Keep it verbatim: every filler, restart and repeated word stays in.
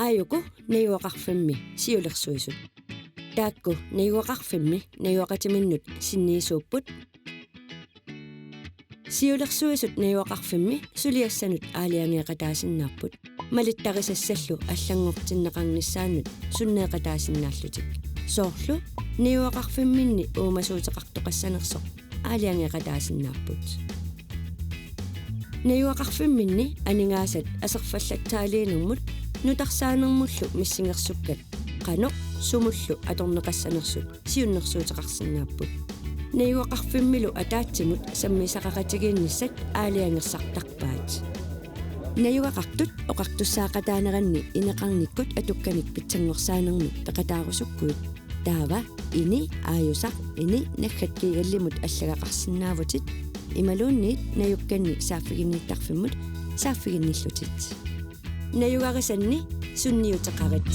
Aajuku najugaqarfimmi siulersuisut. Taakku najugaqarfimmi najugaqatiminnut sinniisuupput. Siulersuisut najugaqarfimmi suliassanut aalajangeeqataasinnaapput. Malittarisassallu allanngortinneqarnissaannut sunneeqataasinnaallutik. Soorlu najugaqarfimminni uumasuuteqartoqassanersoq aalajangeeqataasinnaapput. Najugaqarfimminni aningaasat aserfallatsaaliinermut nutarsaanermullu missingersukkat qanoq sumullu atorneqassanersut siunnersuuteqarsinnaapput. Najugaqarfimmilu ataatsimut sammisaqaqatigiinnissat aalajangersartarpaat. Najugaqartut oqartussaaqataaneranni ineqarnikkut atukkanik pitsanngorsaanermik peqataarusukkuit. Taava ini aajusaq ini naggat G L-imut allagaqarsinnaavutit imaluunniit najukkanni saaffiginniittarfimmut saaffiginnillutit. Najugarisanni sunniuteqarit.